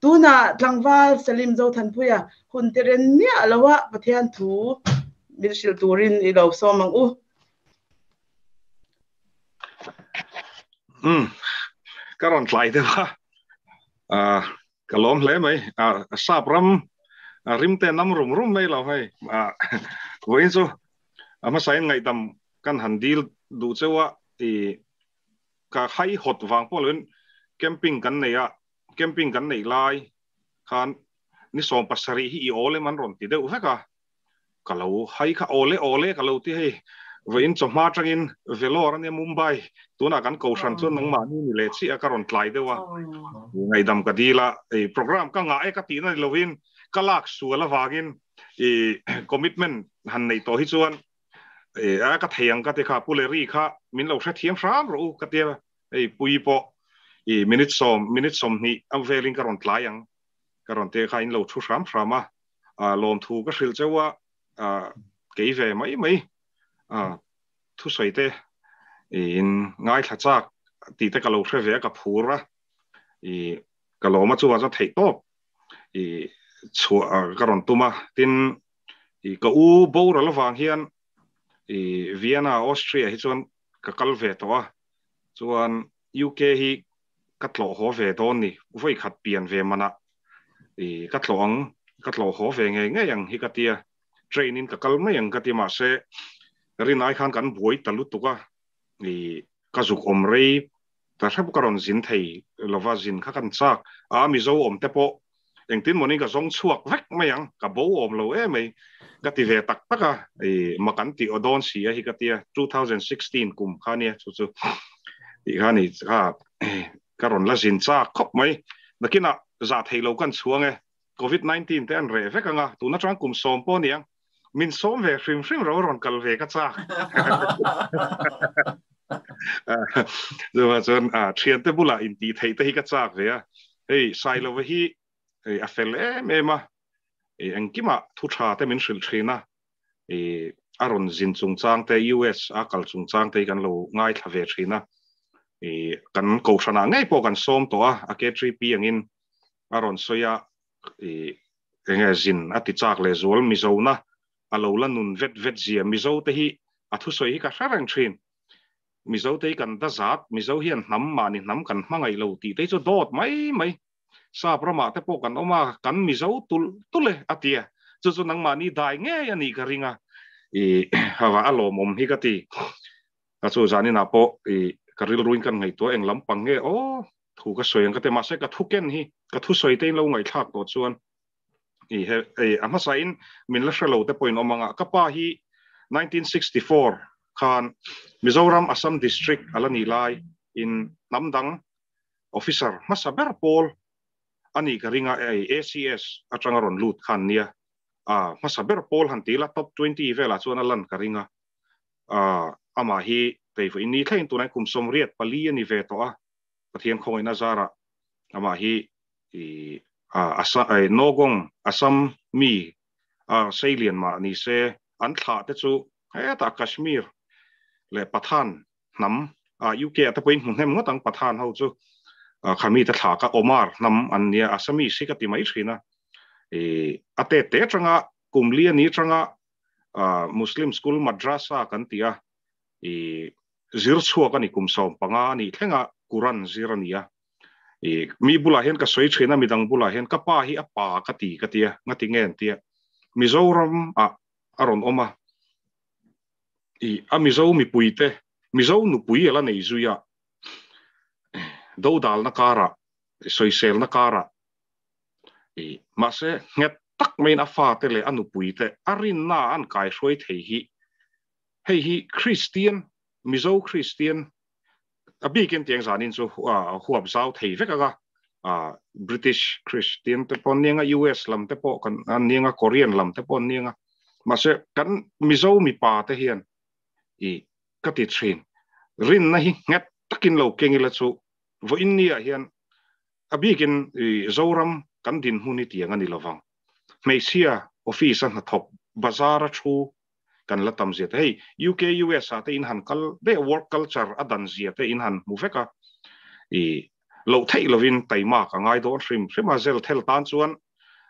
Tunah tlangval Salim Zothanpuia hun ti ren miah lo a Pathian thu min hrilh turin i lo sawm ang u. Umm ka rawn tlai deuh a, ah ka lawm hle mai. Ah sap ram rim te nam rum rum mai lo hei. Ah vawiin chu a hmasain ngaihdam kan han dil duh cheu a i ka hai hawt vang pawh lovin camping kan nei a, camping kan neih lai khan ni 17 hi i awl em an rawn ti deuh vek a, ka lo hai kha awle awle ka lo ti hei vawiin chawhma atangin Vellore ania Mumbai tunah kan kohhran chuan nangmahni ni leh chiah a ka rawn tlai deuh a, ngaihdam ka dil a, i program ka ngah e ka tihna ni lovin ka lak sual avangin i commitment han neih tawh hi chuan a ka thei ang ka ti kha Pu Larry kha min lo hrethiam hram rawh u ka tia hei pui pawh i minute sawm minute 20 a velin ka rawn tlai ang ka rawn tia kha in lo thu hram hram a lawmthu ka hrilh cheu a kei ve mai mai thusawi te in ngaithla chak tih te ka lo hre ve a ka phur a i ka lawm a chuvang chuan theih tawp i chhuah ka rawn tum a tin i ka u boral avang hian i Vienna Austria hi chuan ka kal ve tawh a chuan UK hi ka tlawh haw ve dawn ni vawi khat pian ve manah i ka tlawh ang ka tlawh haw ve ngei ngei ang hi ka tia train in ka kal mai ang ka ti mahse rinai khan kan buai ta lutuk a i ka zuk awm rei ta hrep ka rawn zin thei lova zin kha kan chak a Mizo awm te pawh engtin mawni ka zawng chhuak vek mai ang ka bo awm lo em mai ka ti ve tak tak a i mak an tih aw dawn si a hi ka tia 2016 kum kha nia chu chu tih kha ni kha ka rawn la zin chak khawp mai nakinah zah thei lo kan chhuang e covid-19 te an reh vek anga tun atang kum 10 pawh niang min sawm ve hrim hrim ro rawn kal ve ka chak chuan chuan a thian te bula in ti thei te hi ka chak ve a hei sailova hi a fel em em a engkima thu tha te min hrilh thin a a rawn zin chungchang te US a kal chungchang te kan lo ngaithla ve thin a kan kohhranah ngei pawh kan sawm tawh a a K3P angin a rawn sawi a enge zin a ti chak leh zual Mizona a lo la nun vet vet zia Mizo te hi a thusawi hi ka hre reng thin Mizo te hi kan da zat Mizo hian hnam mahni hnam kan hmangaih lo tih te hi chu dawt mai mai sap ramah te pawh kan awm a kan Mizo tulh tulh e a tia chu chu nangmahni dai ngei a nih ka ring a i hava a lawmawm hi ka ti a chu zaninah pawh i ka rilruin kan ngaihtuah eng lampang nge aw thu ka sawi ang ka ti mahse ka thu ken hi ka thu sawi te in lo ngaihthlak tawh chuan i he ei a hmasa in min la hrelo te pawhin awm anga ka pa hi 1964 khan Mizoram Assam district ala ni lai in hnam dang officer hmasa ber pawl ani ka ringa ei ACS atanga rawn lut khan nia a hmasa ber pawl han ti la top 20 velah chuan a lan ka ringa a ama hi teifu in ni thleng tunai kum 84 ani ve tawh a Pathian khawngaihna zarah amah hi i a Nogong Assam mi a seilian mah ni se an thlah te chu hetah Kashmir leh Pathan hnam a UK ah te pawhin hmu hnem ngawt ang Pathan ho chu khami te thlah ka Omar hnam an nia Assamese hi ka ti mai thin a i a te te atanga kum li ani atanga Muslim school madrasa kan ti a i zir chhuak a ni kum 15 a nih thlenga Quran zir a ni a i mi bulah hian ka sawi thin a midang bulah hian ka pa hi a pa ka ti ka tia ngati nge an tia Mizoram ah a rawn awm a i a Mizo mipui te Mizo nupui ala nei zui a dodal na karah sawisel na karah i mahse nghet tak maiin a fa te leh a nupui te a rinna an kai hruai thei hi hei hi Christian Mizo Christian a bikin tiang zanin chu huap zau thei vek anga British Christian te pawh nianga US lam te pawh kan nianga Korean lam te pawh nianga mahse kan Mizo mipa te hian i ka ti thin rinna hi nghet takin lo keng ila chu vawiin ni ah hian a bikin Zoram kan din hmun hi tiang ani lovang hmeichhia office a hnathawk bazar a thu kan la tam zia te hei UK US ah te in han kal de work culture a dan zia te in han hmu vek a i Loh theih lovin taima ka ngai dawn hrim hrim a, zel thel tan chuan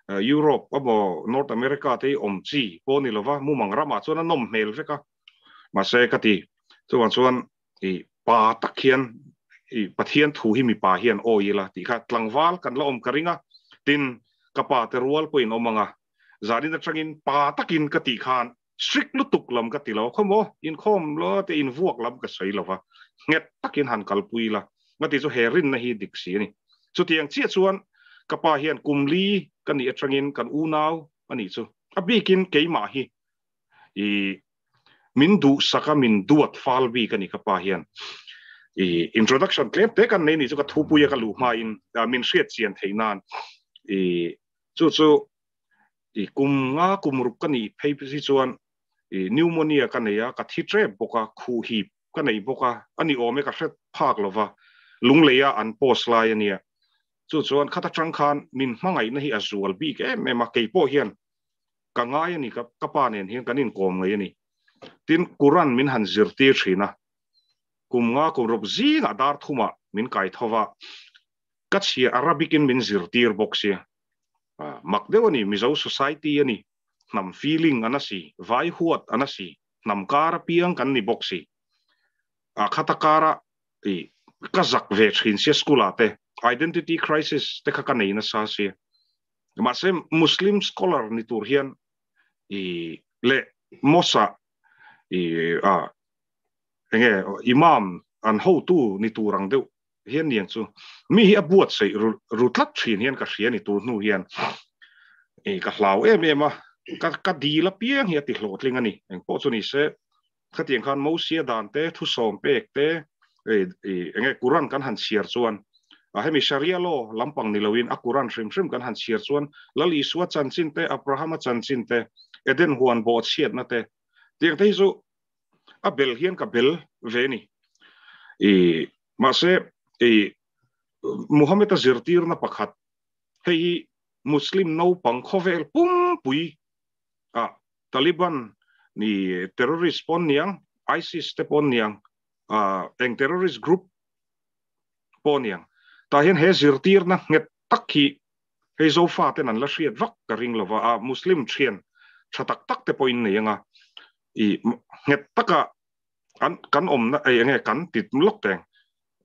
Europe emaw North America te hi awm chi pawh ni lova, mumang ramah chuan a nawm hmel vek a, mahse ka ti chuvang chuan i pa tak hian i Pathian thu hi mipa hian awi ila tih kha tlangval kan la awm ka ring a, tin ka pa te rual pawhin awm ang a, zanin atangin pa takin ka tih khan strict lutuk lam ka ti lo, khawmaw inkhawm lo te invuak lam ka sawi lova, nghet takin han kalpui ila nga ti chu he rinna hi dik si a ni. Chutiang chiah chuan ka pa hian kum li ka nih atangin kan unau a nih chu, a bikin keimah hi i min duhsak a, min duat fal bik a ni ka pa hian. I introduction tlem te kan nei nih chu ka thupui a ka luh hmain min hriat chian theih nan i chu chu i kum nga kum ruk ka nih phei si chuan i pneumonia ka nei a, ka thi tep bawk a, khuh hip ka nei bawk a, a ni awm e ka hre phak lova, lungleia an post lai a nia. Chu chuan khat atang khan min hmangaihna hi a zual bik em em a, kei pawh hian ka ngai a ni, ka pa nen hian kan inkawm ngei a ni. Tin, Quran min han zirtir thin a, kum nga kum ruk zingah dar thumah min kai tho va, ka chhia Arabic in min zirtir bawk sia. Mak deuh a ni, Mizo society a ni, hnam feeling a na si, vai huat a na si, hnam kar apiang kan ni bawk si. A khata kara i ka zak ve thin sia school ah te, identity crisis te kha ka nei nasa sia. Mahse Muslim scholar ni tur hian i leh mosque ah i a enge imam an hotu ni tur ang deuh hian niang chu mi hi a buatsaih ru tlat thin hian ka hria ni tur hnu hian i ka hlau em em a, ka ka dil apiang hi a ti hlawhtling a ni. Engpawh chu ni se khatiang khan Mosia dan te thusawm pek te enge Quran kan han chhiar chuan a hemi Sharia law lampang ni loin a Quran hrim hrim kan han chhiar chuan Lal Isua chanchin te Abrahama chanchin te Eden huan bawh chhiatna te tiang te hi chu a bel hian ka bel ve ni. I mahse i Muhammad a zirtirna pakhat hei hi Muslim naupang khawvel pumpui a Taliban ni terrorist pawn niang, ISIS te pawn niang, eng terrorist group pawh niang. Tah hian he zirtirna nghet tak hi hei Zofa ten an la hriat vak ka ring lova, a Muslim thian tha tak tak te pawhin nei anga i nghet taka an kan awmna ei enge kan ti lawk teng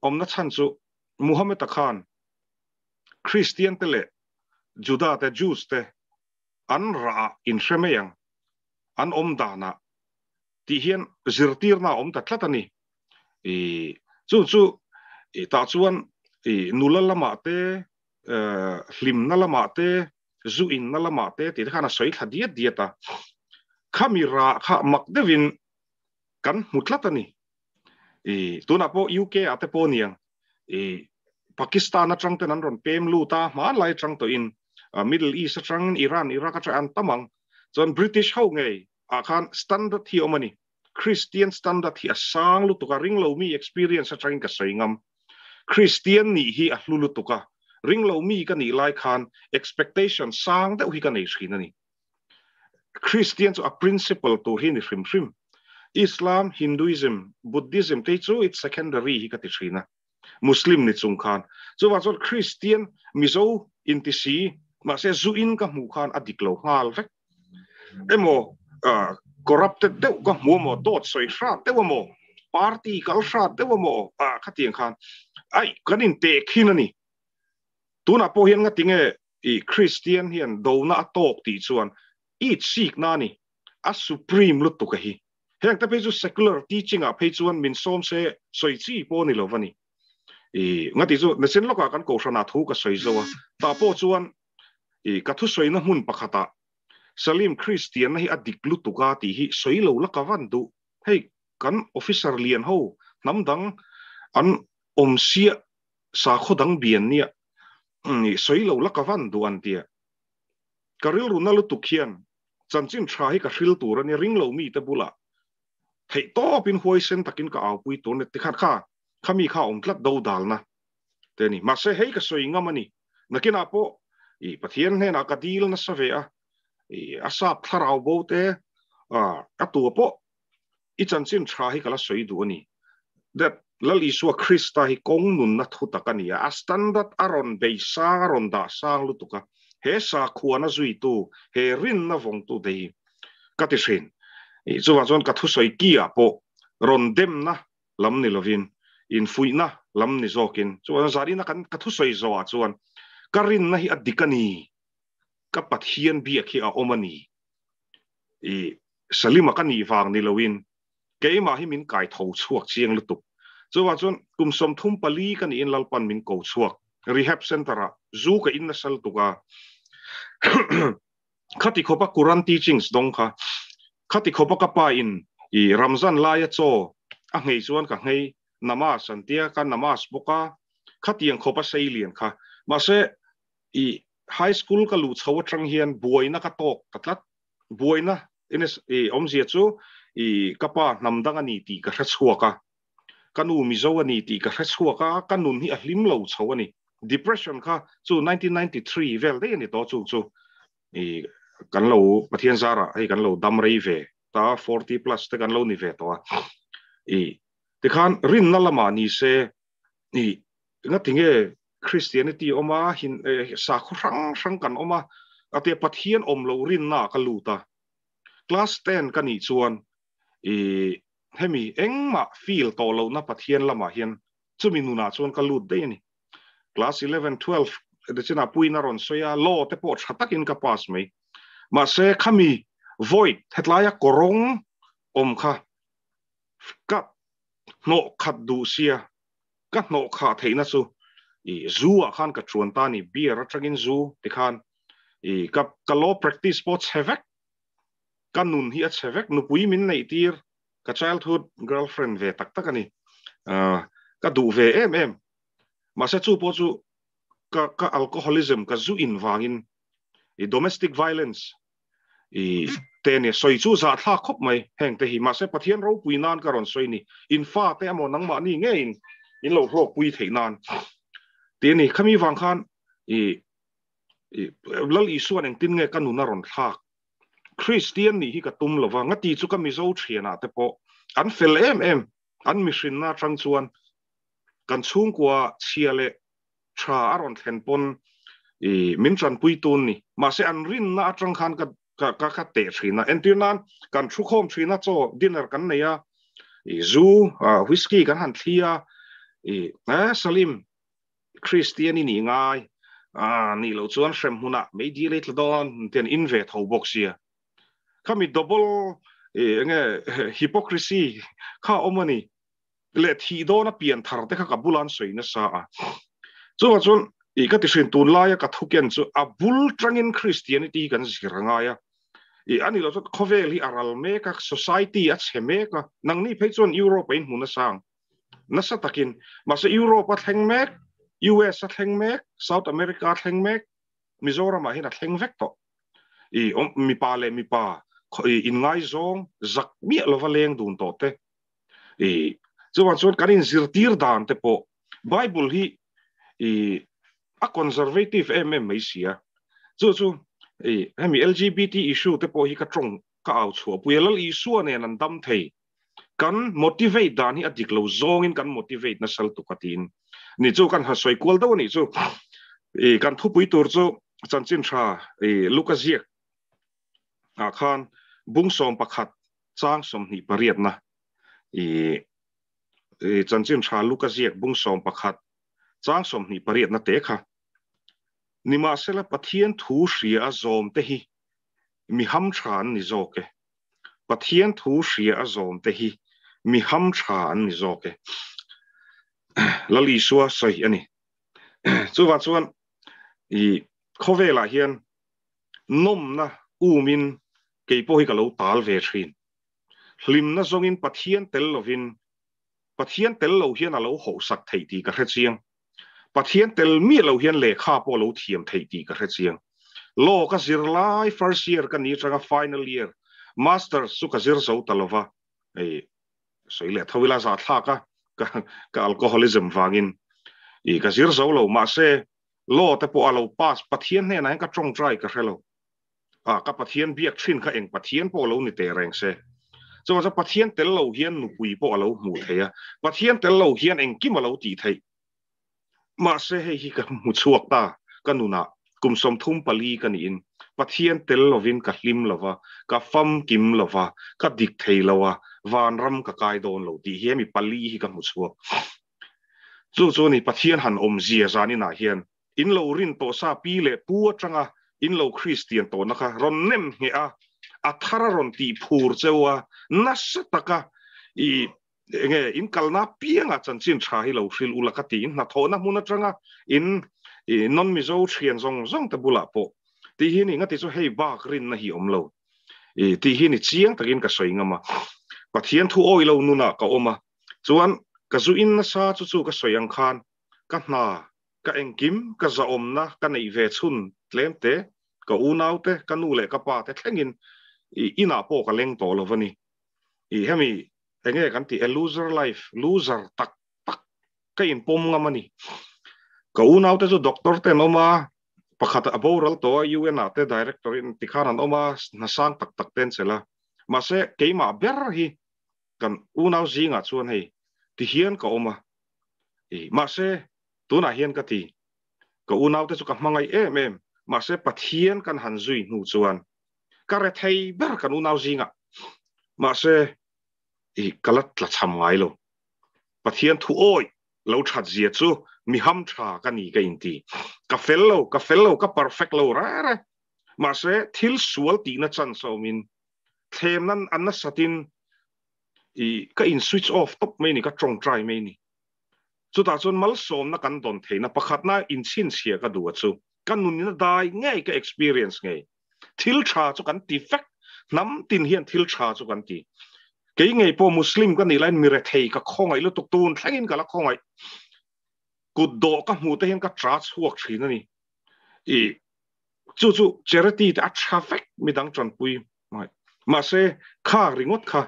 awmna chhan chu Muhammad-a khan Christian te leh Juda te Jews te an rah ah in hre mai ang, an awm dan ah tih hian zirtirna a awm ta tlat a ni. I chu chu i tah chuan i nula lamah te hlimna lamah te zu inna lamah te tih te khan a sawi thla diat diat a, khami rah kha mak deuhin kan hmu tlat a ni. I tunah pawh UK ah te pawh niang i Pakistan atang ten an rawn pem lut a, hmanlai atang tawhin Middle East atangin Iran, Iraq atang an tam ang. Chuan British ho ngei ah khan standard hi a awm a ni. Christian standard hi a sang lutuk a, ringlo mi experience atangin ka sawi ngam. Christian nih hi a hlu lutuk a, ringlo mi ka nih lai khan expectation sang deuh hi ka nei thin a ni. Christian chu a principle tur hi ni hrim hrim. Islam, Hinduism, Buddhism te hi chu it's secondary hi ka ti thin a, Muslim ni chung khan. Chuvang chuan Christian Mizo inti si, mahse zu in ka hmuh khan a dik lo nghal vek. Emaw corrupted deuh ka hmu emaw, dawt sawi hrat deuh emaw, party kal hrat deuh emaw, khatiang khan ai kan inteh khin a ni. Tunah pawh hian ngatinge I Kristian hian dona a tawk tih chuan i chikna a ni, a supreme lutuk a hi. Heng te phei chu secular teaching ah phei chuan min sawm se sawi chi pawh a ni lo va ni. I ngati chu nachin lawkah kan kohhran ah thu ka sawi zo a, tah pawh chuan i ka thusawina hmun pakhat ah Salim Kristianna hi a dik lutuk a tih hi sawi lo la ka van duh. Hei kan officer lian ho hnam dang an awm siah sakhaw dang bian nia sawi lo la ka van duh an tia. Ka rilru na lutuk hian chanchin tha hi ka hril tur a ni, ring lo mite bulah theih tawpin huaisen takin ka aupui tur a ni tikhan kha khami kha awm tlat do dalna te a ni. Mahse hei ka sawi ngam a ni, nakinah pawh i Pathian hnenah ka dil nasa ve a, i a sap thlarau bo te a tua pawh i chanchin tha hi ka la sawi duh a ni. That Lal Isua Krista hi kawng nunna thu tak a ni a, a standard a rawn bei sang, a rawn dah sang lutuk a, he sakhuana zuitu, he rinna vawngtute hi ka ti thin. Chuvang chuan ka thusawi ki ah pawh rawn demna lam ni lovin, infuihna lam ni zawkin, chuvang chuan zanina kan ka thusawi zawhah chuan ka rinna hi a dik a ni, ka Pathian biak hi a awm a ni, i Salima ka nih vang ni loin keimah hi min kai tho chhuak chiang lutuk. Chuvang chuan kum 34 ka niin Lalpan min ko chhuak rehab center ah zu ka in nasa lutuk a. Khati khawpa Quran teachings dawng kha, khati khawpa ka pa in i Ramzan laia chaw a nghei chuan ka nghei namaz an tia ka namaz bawk a, khatiang khawpa sei lian kha. Mahse i high school ka luh chho atang hian buaina ka tawk ta tlat. Buaina i awmzia chu i ka pa hnam dang a ni tih ka hre chhuak a, ka nu Mizo a ni tih ka hre chhuak a, ka nun hi a hlim lo chho a ni. Depression kha chu 1993 vel daih a ni tawh chu chu i kan lo Pathian zarah hei kan lo dam rei ve ta 40 plus te kan lo ni ve tawh a. I tikhan rinna lamah ni se i ngatinge Christianity awm a, hin sakhaw hrang hrang kan awm a, atia Pathian awm lo rinna ka lut a. Class 10 ka nih chuan i hemi engmah feel tawh lohna Pathian lamah hian chumi nunah chuan ka lut daih a ni. Class 11, 12 te chinah puiin a rawn sawi a, law te pawh tha takin ka pass mai. Mahse khami void hetlaia kawrawng awm kha ka hnawh khat duh sia, ka hnawh khah theihna chu i zu ah khan ka chuan ta ni, beer atangin zu tikhan i ka ka law practice pawh chhe vek, ka nun hi a chhe vek, nupui min neih tir, ka childhood girlfriend ve tak tak a ni, ka duh ve em em, mahse chu pawh chu ka ka alcoholism ka zu in vangin i domestic violence i te ni sawi chu zahthlak khawp mai heng te hi, mahse Pathian ropui nan ka rawn sawi ni, in fa te emaw nangmahni nge in in lo hlawkpui theih nan ti a ni. Khami vang khan i Lal Isuan engtin nge ka nun a rawn thlak, Kristian nih hi ka tum lova, ngati chu ka Mizo thianah te pawh an fel em em, an mihrinna atang chuan kan chhungkua chhia leh tha a rawn thlen pawn i min tanpui tun ni, mahse an rinna atang khan ka ka ka teh thin a, entir nan kan thu khawm thin a, chaw dinner kan nei a, i zu whisky kan han thli a, i Salim Kristian i nih ngai a nih loh chuan hrem hmunah mei dil ei tla dawn tian in ve tho bawk sia, khami double enge hypocrisy kha awm a ni. Leh thih dawn a pian thar te kha ka bulan sawi nasa a, chuvang chuan i ka ti hrin tun laia ka thuken chu a bul tangin Christianity hi kan zir angai a, i ani lo chuan khawvel hi a ral mek a, society a chhe mek a, nangni phei chuan Europe a in hmu nasa ang nasa takin, mahse Europe a thleng mek, US a thleng mek, South America a thleng mek, Mizoramah hian a thleng vek tawh. I mipa leh mipa inngaizawng zak miah lova leng dun tawh te, i chuvang chuan kan inzirtir dan te pawh Bible hi i a conservative em em mai sia, chu chu i hemi LGBT issue te pawh hi ka tawng ka au chhuah pui a, Lal Isua nen an dam thei, kan motivate dan hi a dik lo zawngin kan motivate nasa lutuk a tiin ni chu kan han sawi kual deuh a nih chu. I kan thupui tur chu chanchin tha i Luka ziak ah khan bung 11 chang 28 na i chanchin tha Luka ziak bung 11 chang 28 na te kha nimahsela Pathian thu hria a zawm te hi mi ham tha an ni zawk e, Pathian thu hria a zawm te hi mi ham tha an ni zawk e, Lal Isua sawi a ni. Chuwa chuan i khawvelah hian nawmna umin keipawh hi ka lo tal ve thin, hlimna zawngin Pathian tel lovin, Pathian tel lo hian a lo hausak theih tih ka hre chiang, Pathian tel mi lo hian lehkha pawh lo thiam theih tih ka hre chiang. Law ka zir lai first year ka ni atanga final year masters chu ka zir zo ta lova, hei sawi leh tho ila za thlak a ka alcoholism wangin i ka zir zo lo, mahse law te pawh a lo pass Pathian hnenah hian ka tawngtai ka hre lo, a ka Pathian biak thin kha eng Pathian pawh lo ni te reng se. Chuan chuan Pathian tel lo hian nupui pawh a lo hmuh theih a, Pathian tel lo hian engkim a lo tih theih. Mahse hei hi ka hmu chhuak ta, ka nunah kum 34 ka niin Pathian tel lovin ka hlim lo va, ka famkim lo va, ka dik thei lo a, vanram ka kai dawn lo tih hi hemi pali hi ka hmu chhuak. Chu chu ni Pathian han awmzia zaninah hian in lo rin tawh sa pi leh pu atanga in lo Kristian tawhna kha rawn nem ngheh a, a thar a rawn tih phur cheu a, nasa taka i enge in kalna pianga chanchin tha hi lo hril ula ka ti in hnathawhna hmun atanga in i non Mizo thian zawng zawng te bulah pawh ti hi ni ngati chu hei bak rinna hi awm lo i ti hi ni chiang takin ka sawi ngam a Pathian thu awi lo nuna ka awm a chuan ka zu in nasa chu chu ka sawi ang khan ka hna ka engkim ka zaawmna ka neih ve chhun tlem te ka unau te ka nu leh ka pa te thlengin i inah pawh ka leng tawh lo ani i hemi enge kan ti a loser life loser tak tak ka in pawm ngam ani ka unau te chu doctor ten awm a pakhat a boral tawh a UN ah te director in tikhan an awm a hna sang tak tak ten chela mahse keimah ber hi kan unau zingah chuan hei ti hian ka awm a i mahse tunah hian ka ti ka unau te chu ka hmangai em em mahse Pathian kan han zui hnu chuan ka re thei ber kan unau zingah mahse i kala tla cham ngai lo Pathian thu awi lo that zia chu mi ham tha ka ni ka in ti ka fel lo ka fel lo ka perfect lo re re mahse thil sual ti na chan so min thlem nan an na satin i ka in switch off top mai ni ka tong try mai ni chuta chuan mal som na kan don theina pakhat na in chin chhia ka du a chu kan nun na dai ngei ka experience ngei thil tha chu kan ti fek nam tin hian thil tha chu kan ti kei ngei pawh Muslim ka ni lain mi re thei ka khawngai lutuk tun thlengin ka la khawngai kut do ka hmu te hian ka tra chhuak thin ani i chu chu charity te a tha vek midang tanpui mai mahse kha ringot kha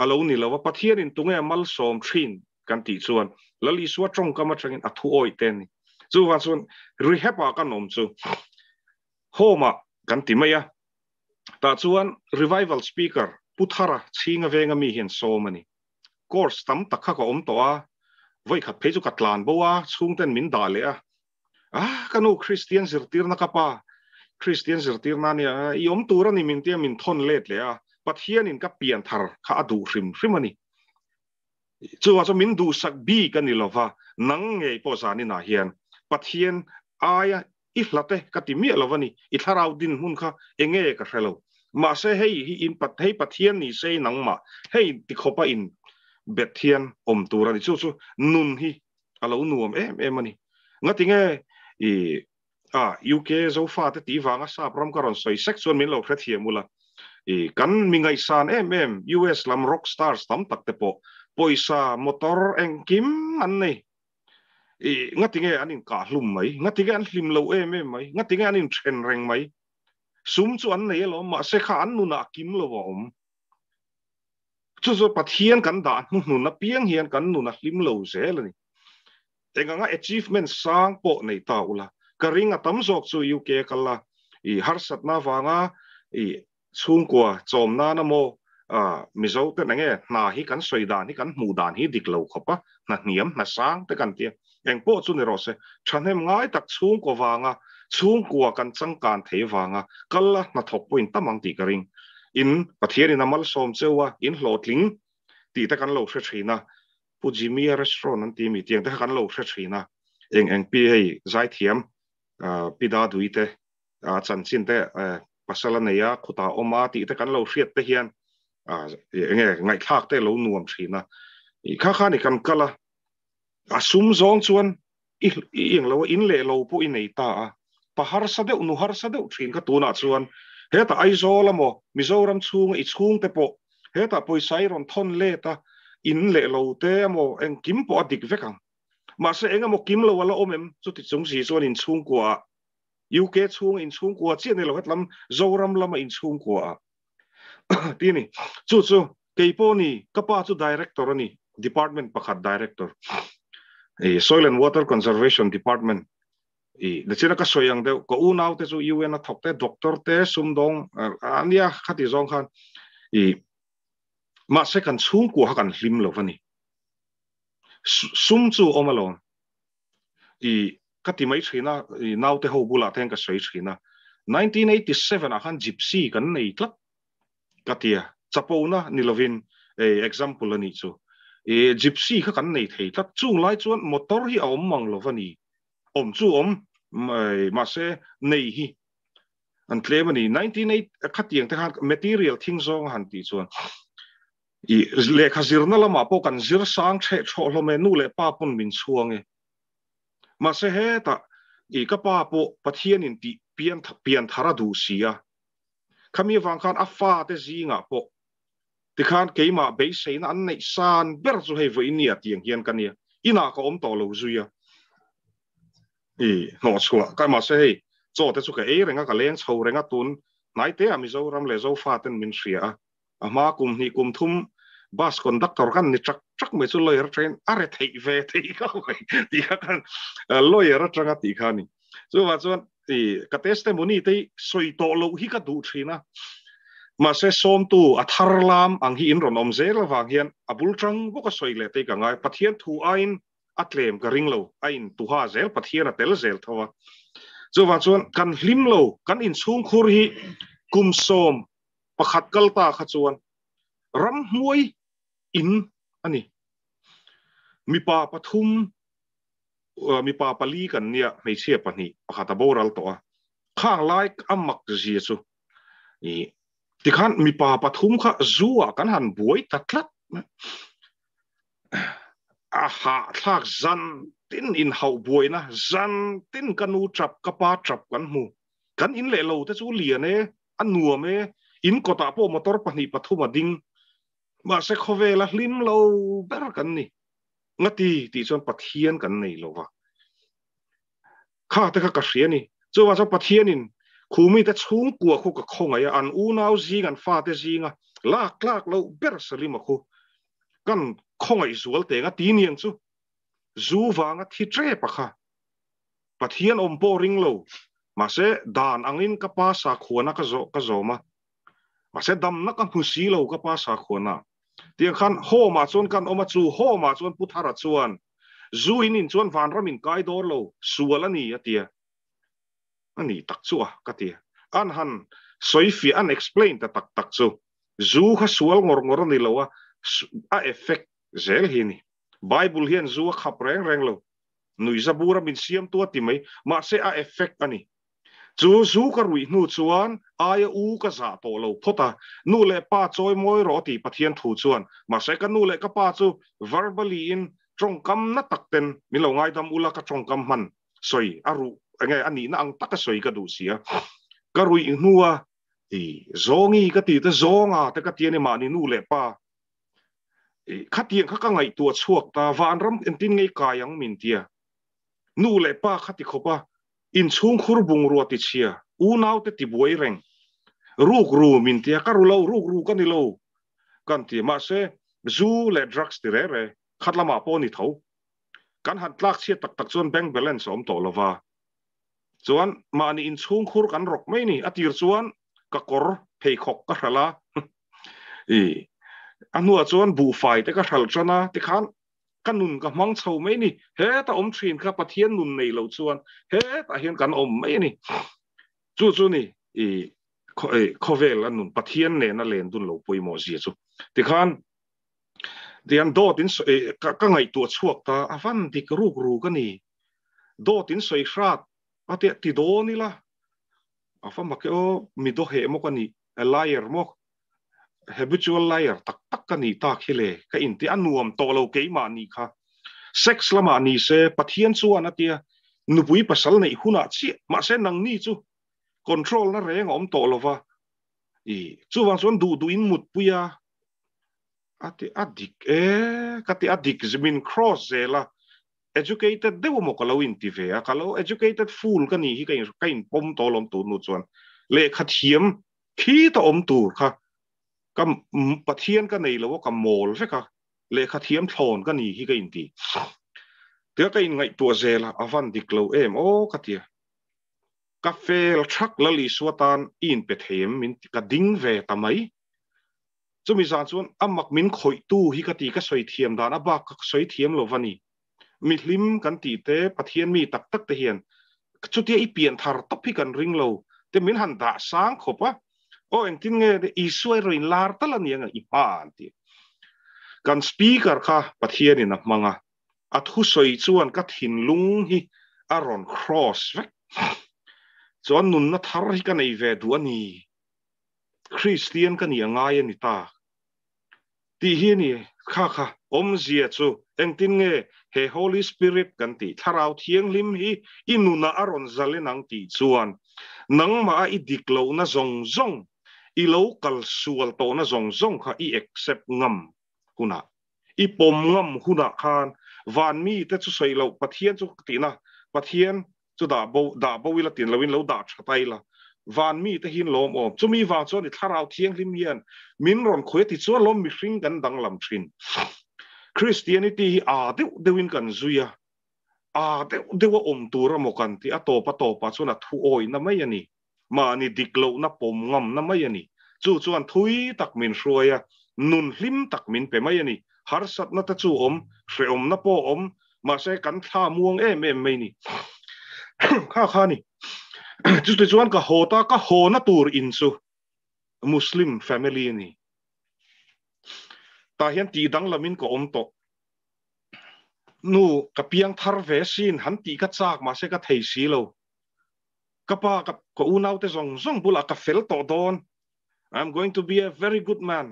alo ni lo a Pathian in tunge mal som thin kan ti chuan Lal Isua tawng kam atangin a thu oi te ni chu wa chuan rehab a kan awm chu home a kan ti mai a ta chuan revival speaker Puthara chinga venga mi hian som ani course tam tak kha ka awm tawh a voi khat phei chu ka tlan bo a chhungten min dah leh a a kanu Christian zirtir na ka pa Christian zirtir na nia i awm tur ani min tia min thon let leh a Pathian in ka pian thar kha a duh hrim hrim ani chuwa chu min duh sak bi ka ni lova nang ngei pawh zanin ah hian Pathian aia i hlate ka ti miah lo ani i thlarau din hmun kha enge ka hrelo mahse hei hi in pat hei Pathian ni sei nangma hei ti khopa in bet hian awm tur ani chu chu nun hi alo nuam em em ani ngatinge i a UK zofa te ti wanga sap ram ka ron soi sek chuan min lo hre thiam ula i kan mi ngai san em em US lam rock stars tam tak te pawh poisa motor engkim an nei i ngatinge an in ka hlum mai ngatinge an hlim lo em em mai ngatinge an in then reng mai sum chu an nei alawm mahse kha an nuna kim lo a awm chu chu Pathian kan dah hnu hnun apiang hian kan nuna hlim lo zel ani enganga achievement sang pawh nei ta ula ka ring a tam zawk chu UK kala i harsatna wanga i chhungkua chawmna na mo a Mizo te nge hna hi kan soi dan hi kan hmu dan hi dik lo khopa hna hniam hna sang te kan tia eng pawh chu ni rawh se thahnem ngai tak chhungkaw wanga chhungkua kan changkan thei wanga kalla hna thawk pawhin tamang tih ka ring in Pathian in amal som chewa in hlawhtling tih te kan lo hre thina Pu Jimmy restaurant an ti mi tiang te kha kan lo hre thina eng eng pi hei zai thiam pida dui te chanchin te pasala neia khuta awma tih te kan lo hriat te hian enge ngaihthlak te lo nuam thina i kha kha ni kan kala a sum zawng chuan i eng lo in leh lo pawh i nei ta a pahar sa deuh nu har sa deuh thin kha tunah chuan heta Aizawl emaw Mizoram chhung i chhung te pawh heta pawisa i rawn thawn let a in leh lo te emaw engkim pawh a dik vek ang mahse eng emaw kim lo ala awm em chuti chung si chuan in chhungkua UK chhung in chhungkua chiah ni lo hetlam Zoram lama in chhungkua ti ni chu chu keipawh ni ka pa chu director ani department pakhat director e soil and water conservation department i na china ka soyang deuh ka unau te chu UN a thok te doctor te sumdong ania khati zawng khan i Mahse kan chhungkua kha kan hlim lo a ni. Sum chu awm alawm. I ka ti mai thin a, i naute ho bulah te hian ka sawi thin a. 1987 ah khan gypsy kan nei tlat ka ti a, chapona ni lovin example a nih chu. I gypsy kha kan nei thei tlat. Chung lai chuan motor hi a awm mang lo va ni. Awm chu awm, mahse nei hi an tlem a ni. 1980 khatiang te khan material thing zawng a han tih chuan i lehkha zirna lamah pawh kan zir sang theh thawh hlawm e, nu leh pa pawn min chhuang e. Mahse hetah i ka pa pawh Pathianin tih pian pian thar a duh si a, khami avang khan a fate zingah pawh tikhan keimah beiseina an neih san ber chu hei vawiin nia tiang hian ka nia, inah ka awm tawh lo zui a. I hnawhchhuah ka mahse hei chaw te chu ka ei reng a, ka leng chho reng a, tun hnaite ah Mizoram leh Zofa ten min hria a, a hma kum hnih kum thum bus conductor kan ni chak chak mai chu lawyer atangin a re theih ve thei kha mai tih kha kan lawyer atanga tih kha a ni. Chuvang chuan i ka testimony te hi sawi tawh loh hi ka duh thin a, mahse sawmtu a thar lam ang hi in rawn awm zel avang hian a bul tang bawk a sawi leh te hi ka ngai. Pathian thu aiin a tlem ka ring lo, a in tuha zel, Pathian a tel zel tho a. Chuvang chuan kan hlim lo, kan inchhungkhur hi kum 11 kal ta kha chuan ramhnuai in a ni. Mipa pathum, mipa pali kan nia, hmeichhia pahnih, pakhat a boral tawh a. Khang lai a mak zia chu i tikhan mipa pathum kha zu ah kan han buai ta tlat. A hahthlak zan tin in hauh buaina, zan tin ka nu tap, ka pa tap kan hmu. Kan in leh lo te chu lian e, a nuam e, in kawtah pawh motor pahnih pathum a ding. Mahse khawvela hlim lo ber kan ni. Ngati tih chuan Pathian kan nei lo va. Kha te kha ka hria ni. Chuvang chuan Pathianin Khumi te chhungkua khu ka khawngaih a, an unau zing, an fate zinga lak tlak loh ber Salima khu kan khawngaih zual teng a ti niang chu. Zu vanga thi tep a kha. Pathian awm pawh ring lo. Mahse dan angin ka pa sakhuana ka zawh ka zawm a. Mahse damna ka hmu si lo ka pa sakhuana. Tiang khan home ah chuan kan awm a, chu home ah chuan Pu Thara chuan Zu in in chuan vanram in kai dawn lo, sual a ni a tia. A ni tak chu a, ka ti. An han sawi fiah, an explain ta tak tak chu, zu kha sual ngawr ngawr a ni lo a, a effect zel hi a ni. Bible hian zu a khap reng reng lo, nuihza bura min siamtu a ti mai, mahse a effect a ni. Chu zu ka ruih hnu chuan aia u ka zah tawh lo phawt a, nu leh pa chawi mawi rawh tih Pathian thu chuan, mahse ka nu leh ka pa chu verbally in tawngkam na tak ten min lo ngaidam ula ka tawngkam hman sawi a ruh enge a nihna ang taka sawi ka duh si a, ka ruih hnua i zawngi ka tih te zawnga te ka ti a ni mahni nu leh pa i khatiang kha ka ngaihtuah chhuak ta vanram entin ngei kai ang min tia nu leh pa kha ti khawp a Inchhungkhur bungrua tichhia, unaute tibuai reng, rukru min tia ka ru lo, rukru ka ni lo kan ti. Mahse, zu leh drugs ti re re khat lamah pawh ni tho. Kan han tlak chhiat tak tak chuan bank balance a awm tawh lova. Chuan mahni inchhungkhur kan rawk mai ni. A tir chuan ka kawr pheikhawk ka hralh a, i a hnuah chuan buhfai te ka hralh tan a, tikhan ka nun ka hmang chho mai ni. Heta awm thin kha Pathian nun nei lo chuan hetah hian kan awm mai a ni. Chu chu ni i khawvel a nun Pathian nena len dun lo pawimawh zia chu. Tikhan tian dawt in ka ngaihtuah chhuak ta a van dik ruk ruk a ni. Dawt in sawi hrat a tia ti dawn ila a fa mak e aw mi daw heh maw ka nih a liar maw habitual liar tak tak ka nih tak hi le ka inti a nuam tawh lo keimah nih kha sex lamah ni se Pathian chuan a tia nupui pasal neih hunah chiah mahse nangni chu control na reng a awm tawh lova i chuvang chuan duh duh in mutpui a a ti a dik e ka ti a dik min cross zel a educated deuh maw ka lo inti ve a ka lo educated fool ka nih hi ka in ka in pawm tawh lawm tur nu chuan lehkha thiam Khi ta awm tur kha ka Pathian ka nei lo a, ka mawl vek a, lehkha thiam thlawn ka ni hi ka inti. Tia ka inngaihtuah zel a, a van dik lo em aw ka tia. Ka fel thak Lal Isua tan i inpe thei em min ti, ka ding ve ta mai. Chumi zan chuan a mak min khawih tu hi ka ti ka sawi thiam dan a bak ka sawi thiam lo va ni. Mi hlim kan tih te Pathian mi tak tak te hian chutia i pian thar tawp hi kan ring lo te min han dah sang khawp a. Aw engtin nge Isua erawh in lar tal a ni ang i hma an ti. Kan speaker kha Pathian in a hmang a, a thusawi chuan ka thinlung hi a rawn cross vek. Chuan nunna thar hi ka nei ve duh a ni. Kristian ka nih a ngai a ni ta tih hi a ni. Kha kha awmzia chu engtin nge he Holy Spirit kan tih Thlarau Thianghlim hi i nunah a rawn zalen ang tih chuan nangmah a i dik lohna zawng zawng, i lo kal sual tawhna zawng zawng kha i accept ngam hunah, i pawm ngam hunah khan van mite chu sawi loh Pathian chu tihna Pathian chu dah bo dah bo ila tin loin lo dah tha ta ila van mi te hin lawm awm chumi vang chuan i thlarau thianghlim hian min rawn khawi ti chuan lawm mihring kan danglam thin Christianity hi a deuh deuhin kan zui a a deuh deuh a awm tur emaw kan ti a tawp a tawpah chuan a thu awihna mai a ni mahni dik lohna pawm ngamna mai a ni chu chuan thui tak min hruai a nun hlim tak min pe mai a ni harsatna te chu awm hrehawmna pawh awm mahse kan thla muang em em mai ni kha kha ni chuti chuan ka haw ta ka haw na tur in chu Muslim family ni ta hian ti dang lamin ka awm tawh nu ka piang thar ve sin han ti ka chak mahse ka thei si lo ka pa ka ka unau te zawng zawng bulah ka fel tawh dawn I'm going to be a very good man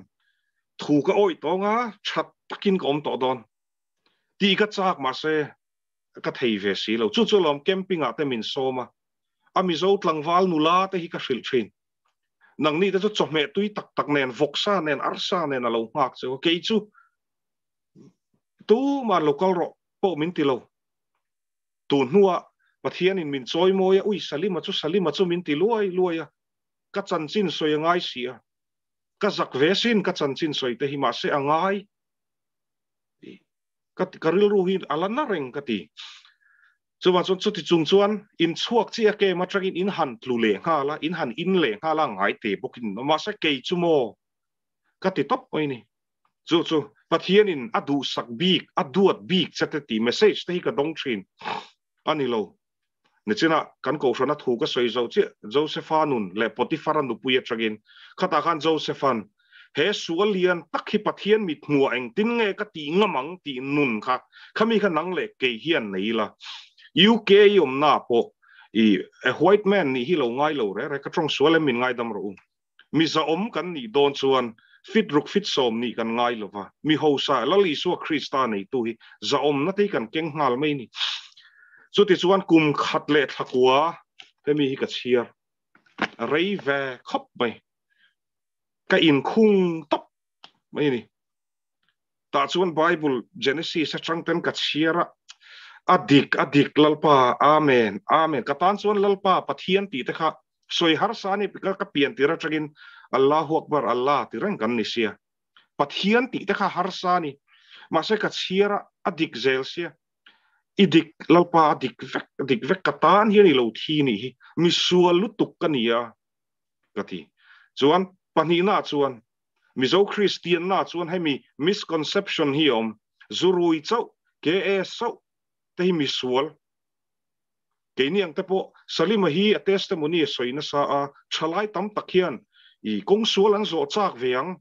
thu ka awih tawng a that takin ka awm tawh dawn Tih ka chak mahse ka thei ve si lo. Chu chu lawm camping ah te min sawm a, a Mizo tlangval nula te hi ka hrilh thin. Nangni te chu chawhmeh tui tak tak nen, vawksa nen, arsa nen a lo nghak cheu a, kei chu tuman lo kal rawh pawh min ti lo. Tun hnuah Pathianin min chawi mawi a, ui Salima chu Salima chu min ti luai luai a, ka chanchin sawi a ngai si a, ka zak ve sin ka chanchin sawi te hi mahse a ngai. Ka ka rilru hi a la na reng ka ti. Chuvang chuan chuti chung chuan in chhuak chiah kem atangin in han tlu leh nghal a, in han in leh nghal a ngai te bawkin mahse kei chu maw ka ti tawp mai ni. Chu chu Pathianin a duhsak bik, a duat bik che te tih message te hi ka dawng thin a ni lo. Nichinah kan kohhrana thu ka sawi zo chiah, Josepha nun leh Potiphara nupui atangin. Khatah khan Josepha'n, He sual lian tak hi Pathian mit hmuah engtin nge ka tih ngam ang tih nun kha, khami kha nang leh kei hian nei ila. UK i awmnaah pawh i a white man nih hi lo ngai lo reh reh, ka tawng sual em min ngaidam rawh u. Mi zahawm kan nih dawn chuan fit ruk fit sawm nih kan ngai lo va, mi hausa Lal Isua Krista neitu hi zahawmna te hi kan keng nghal mai ni. Chutichuan kum khat leh thla kua hemi hi ka chhiar rei ve khawp mai, ka inkhung tawp mai ni. Tah chuan Bible Genesis atang ten ka chhiar a, a dik a dik Lalpa Amen Amen ka tan chuan Lalpa Pathian tih te kha sawi harsa ani ka ka pian tir atangin Allahu Akbar Allah ti reng kan ni sia Pathian tih te kha harsa ani mahse ka chhiar a a dik zel sia i dik Lalpa a dik vek a dik vek ka tan hian i lo thi nih hi misual lutuk ka ni a ka ti chuan pahnihna chuan Mizo Kristian na chuan hemi misconception hi a awm, zu rui chauh, KA sauh te hi misual. Keini ang te pawh Salima hi a testimony a sawi nasa a, thalai tam tak hian i kawng sual an zawh chak ve ang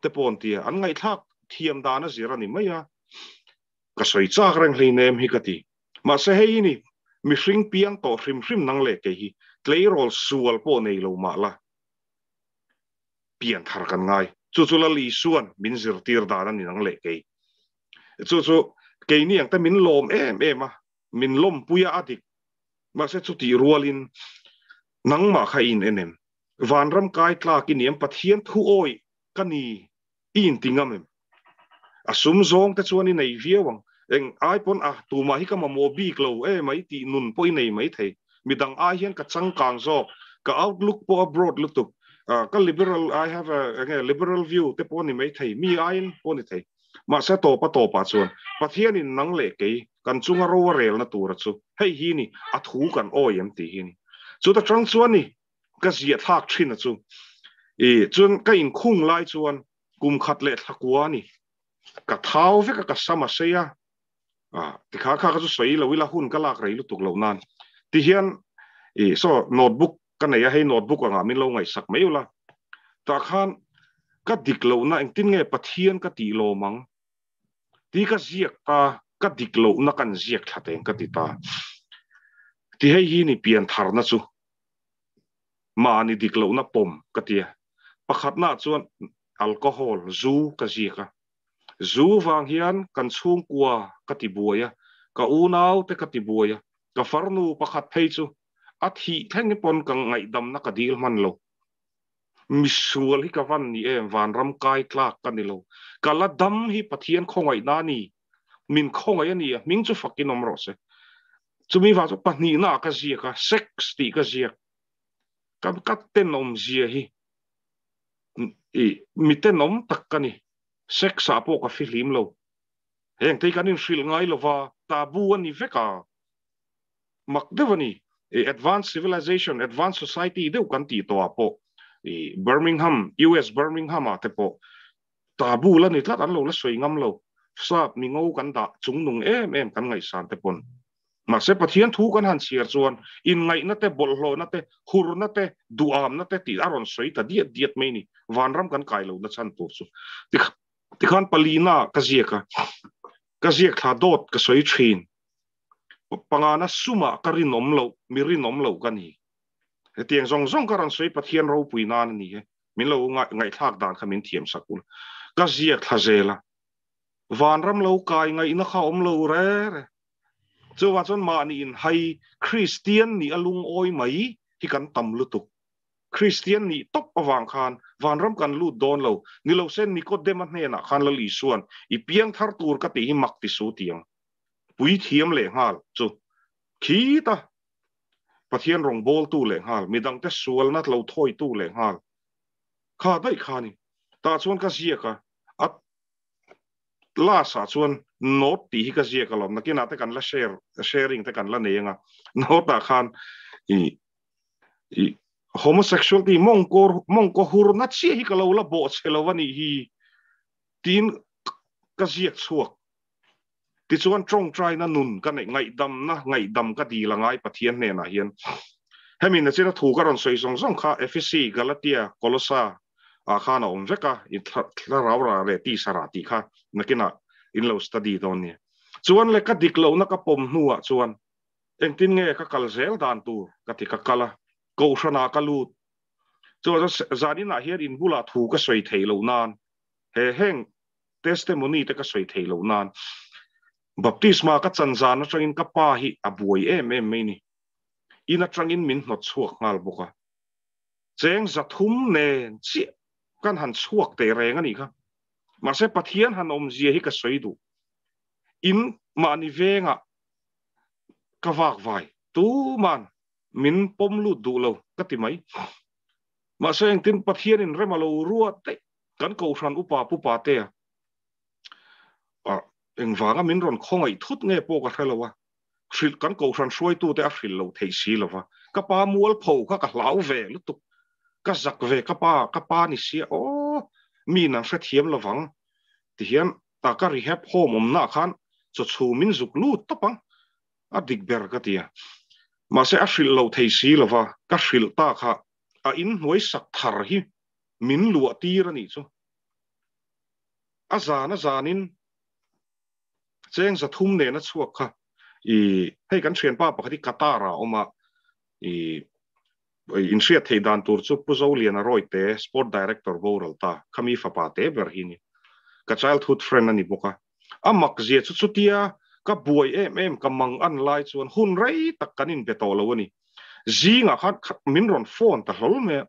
te pawh an ti a, an ngaihthlak thiam dan a zir a ni mai a, ka sawi chak reng hleinem hi ka ti. Mahse hei hi ni, mihring piang tawh hrim hrim nang leh kei hi tleirawl sual pawh nei lo mah la, pian thar kan ngai. Chu chu Lal Isuan min zirtir dan a ni nang leh kei. Chu chu keini ang te min lawm em em a, min lawmpui a a dik. Mahse chutih rualin nangmah kha i in en em? Vanram kai tlak i ni em? Pathian thu awih ka ni i inti ngam em? A sum zawng te chuan i nei viau ang. Eng ai pawn a tumah hi ka mamawh bik lo e mai tih nun pawh i nei mai thei. Midang ai hian ka changkang zawk, ka outlook pawh a broad lutuk, ka liberal, I have a enge liberal view te pawh a ni mai thei, mi aiin pawh a ni thei. Mahse tawpa tawpah chuan Pathianin nang leh kei kan chunga ro a relna tura chu hei hi ni, a thu kan awi em tih hi ni. Chuta tang chuan ni ka ziah thlak thin a chu. I chuan ka inkhung lai chuan. Kum khat leh thla kua a ni. Ka thau vek a, ka sam a sei a. Tikha kha ka chu sawi lo ila hun ka lak rei lutuk loh nan. Tihian i saw notebook ka nei a, hei notebook angah min lo ngaihsak mai ula. Tah khan ka dik lohna engtin nge Pathian ka tih lawm ang ti ka ziak ta, ka dik lohna kan ziak thla teng ka ti ta. Ti hei hi ni pian tharna chu mahni dik lohna pawm ka ti a. Pakhatnaah chuan alcohol, zu ka ziak a. Zu vang hian kan chhungkua ka ti buai a, ka unau te ka ti buai a, ka farnu pakhat phei chu a thih thleng pawn ka ngaihdamna ka dil hman lo. Misual hi ka van ni em, vanram kai tlak ka ni lo. Ka la dam hi Pathian khawngaihna a ni, min khawngaih a ni a, hming chu fakin awm rawh se. Chumi vang chu pahnihna ah ka ziak a, sex tih ka ziak. Ka ka tenawmzia hi i mi tenawm tak ka ni. Sex ah pawh ka fihlim lo. Heng te hi kan inhrilh ngai lova, taboo a ni vek a. Mak deuh a ni. I advanced civilization, advanced society deuh kan tih tawh ah pawh i Birmingham, US Birmingham ah te pawh taboo la ni tlat an lo la sawi ngam lo. Sap mi ngo kan dah chungnung em em kan ngaihsan te pawn. Mahse Pathian thu kan han chhiar chuan inngaihna te, bawlhhlawhna te, hurna te, duhamna te tih a rawn sawi ta diat diat mai ni. Vanram kan kai lohna chhan tur chu tikhan palina ka ziak a, ka ziak thla dawt ka sawi thin. Pangana sumah ka rinawm loh, mi rinawm loh ka ni. Hetiang zawng zawng ka rawn sawi Pathian ropui nan a ni e. Min lo ngaihthlak dan kha min thiam sak ula. Ka ziak thla zel a. Vanram lo kai ngaihna kha awm lo re re. Chuvang chuan mahni inhai Kristian nih a lungawi mai hi kan tam lutuk. Kristian nih tawp avang khan vanram kan lut dawn lo. Ni lo se Nikodema hnenah khan Lal Isua'n i piang thar tur ka tih hi mak ti su tiang. Puithiam leh nghal chu khita Pathian rawngbawltu leh nghal, midangte sualna lo thawitu leh nghal kha daih kha a ni. Tah chuan ka ziak a, a last ah chuan note tih hi ka ziak alawm, nakinah te kan la share, sharing te kan la nei anga, note ah khan i i homosexual tih mawngkaw mawngkaw hurna chiah hi ka lo la bawh chhe lo a nih hi tiin ka ziak chhuak. Tichuan tawngtaina nun ka neih ngaihdamna ngaihdam ka dil angai Pathian hnenah hian. Hemi nachina thu ka rawn sawi zawng zawng kha Ephesi, Galatia, Kolosa ah khan a awm vek a, i thlarau rah leh tisa rah tih kha nakinah in lo study dawn nia. Chuan le ka dik lohna ka pawm hnuah chuan engtin nge ka kal zel dan tur ka ti ka kal a, kohhranah ka lut. Chuan zaninah hian in bulah thu ka sawi thei loh nan he heng testimony te ka sawi thei loh nan baptisma ka chan zan atangin ka pa hi a buai em em mai ni. In atangin min hnawt chhuak nghal bawk a. Cheng zathum nen chiah kan han chhuak teh reng a nih kha. Mahse Pathian han awmzia hi ka sawi duh. In mahni vengah ka vak vai tuman min pawm lut duh lo ka ti mai. Mahse engtin Pathianin rem a lo ruat daih kan kohhran upa pupa te a engvanga min rawn khawngaih thut nge pawh ka hre lo a, hrilh kan kohhran hruaitute a hrilh lo theih si lo va, ka pa mualpho kha ka hlau ve lutuk, ka zak ve ka pa, ka pa ni sia aw miin an hrethiam lovang tihian ta ka rehab home awmnaah khan chaw chhum in zuk lut tawp ang a dik ber ka ti a, mahse a hrilh lo thei si lo va, ka hrilh ta kha a inhnuai sak thar hi min luah tir a nih chu. A zan a zanin cheng zathum nen a chhuak kha i hei kan thianpa pakhat hi Qatar ah a awm a, i inhriat theih dan tur chu Pu Zoliana Rawite Sport Director boral ta khami fapa te ber hi ni. Ka childhood friend a ni bawk a. A mak zia chu chutia ka buai em em ka mang an lai chuan hun rei tak kan inbe tawh lo a ni. Zingah khan min rawn phone ta hlawl mai a.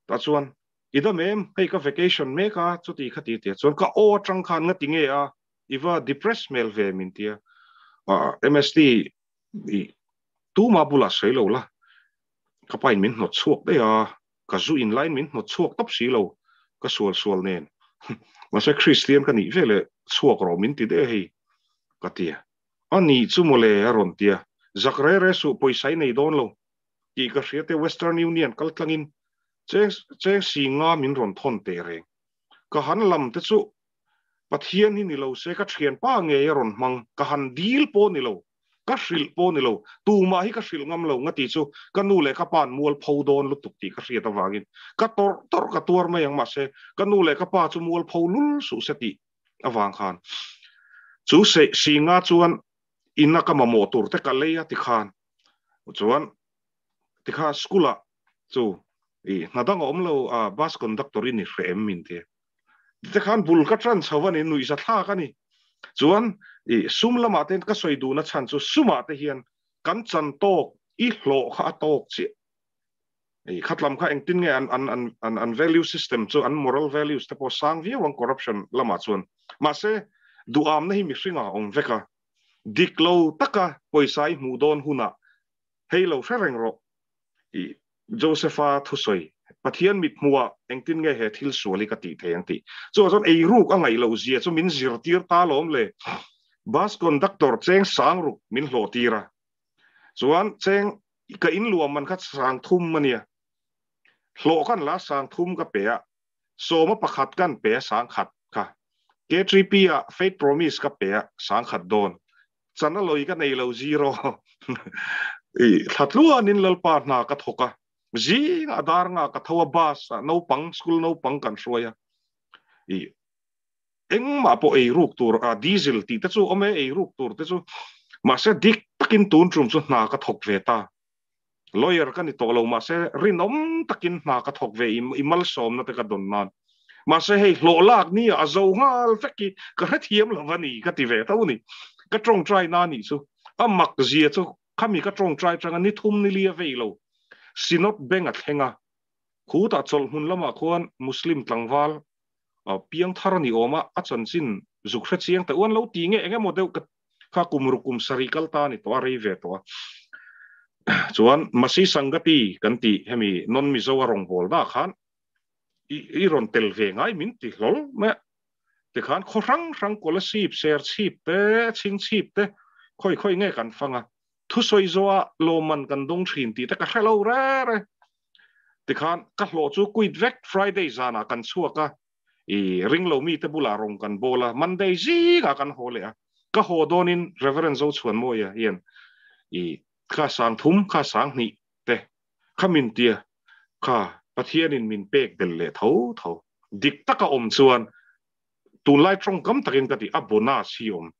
Tah chuan, I dam em? Hei ka vacation mek a, chuti kha ti tia chuan ka aw atang khan nga ti nge a, i va depress hmel ve min tia. MST i tuma bulah sawi lo la, ka pa in min hnawt chhuak daih a, ka zu in laiin min hnawt chhuak tawp si lo, ka sual sual nen. Mahse Kristian ka nih veleh chhuak rawh min ti daih a hei, ka tia. A nih chu mawle a rawn tia, zak re re suh pawisa i nei dawn lo, tih ka hria te Western Union kal tlangin cheng cheng si nga min rawn thawn teh reng. Ka han lam te chu Pathian hi ni lo se ka thianpa ngei a rawn hmang, ka han dil pawh ni lo, ka hrilh pawh ni lo, tumah hi ka hrilh ngam lo nga tih chu ka nu leh ka pa'n mualpho dawn lutuk tih ka hriat avangin ka tawrh tawrh ka tuar mai ang mahse ka nu leh ka pa chu mualpho lul suh se tih avang khan chu singa chuan ina ka mamawh tur te ka lei a tikhan chuan tikha school ah chu i hna dang a awm lo a bus conductor i ni hreh em min ti te khan bul ka tran chho a ni nuihza thlak a ni chuan i sum lamah te ka sawi duhna chhan chu sumah te hian kan chan tawk i hlawh kha a tawk chiah i khatlam kha engtin nge an an an an an value system chu an moral values te pawh sang viau ang corruption lamah chuan mahse duhamna hi mihringa awm vek a dik lo taka pawisa i hmuh dawn hunah hei lo hre reng rawh i Josepha thusawi Pathian mit hmuhah engtin nge he thil sual hi ka tih thei ang tih chuvang chuan eiruk a ngaih loh zia chu min zirtir ta alawm le. Bus conductor cheng sang ruk min hlawh tir a, chuan cheng ka in luam man kha sang thum a nia, hlawh kan la sang thum ka pe a, sawma pakhat kan pe a sang khat kha, K3P ah faith promise ka pe a sang khat dawn, Chana lawi ka nei lo zero. I thla tluanin Lalpa hna ka thawk a, zing a dar nga ka tho a bus ah naupang school naupang kan hruai a, i engmah pawh ei ruk tur a diesel tih te chu awm e ei ruk tur te chu mahse dik takin tun tum chu hna ka thawk ve ta. Lawyer ka ni tawh lo mahse rinawm takin hna ka thawk ve i malsawmna te ka dawn nan. Mahse hei hlawh lak ni a zo nghal vek hi ka hrethiam lo va ni ka ti ve tho ni. Ka tawngtai na nih chu a mak zia chu khami ka tawngtai tanga ni thum ni li a vei lo. Synod Bank a thleng a, khutah chawlh hmun lamah khuan Muslim tlangval piang thar a ni awm a, a chanchin zuk hre chiang ta uan lo ti nge eng emaw deuh ka kha kum ruk kum sarih kal ta a ni tawh a, rei ve tawh a. Chuan Masi Sangati kan tih hemi non Mizo a rawngbâwl dah khan i rawn tel ve ngai min ti hlawl mai a. Tikhan khaw hrang hrang Kolasib, Serchhip te, Chhingchhip te khawi khawi nge kan fang a, thusawi zawha lawmman kan dawng thin tih te ka hre lo re re. Tikhan ka hlawh chu quit vek Friday zanah kan chhuak a, i ringlo mite bulah rawng kan bawl a, Monday zingah kan haw leh a, ka haw dawnin Reverend Zochhuanmawia hian i kha sang thum, kha sang hnih te kha min tia, kha Pathianin min pek bel leh tho tho. Dik taka awm chuan tunlai tawngkam takin ka ti a bonus hi awm.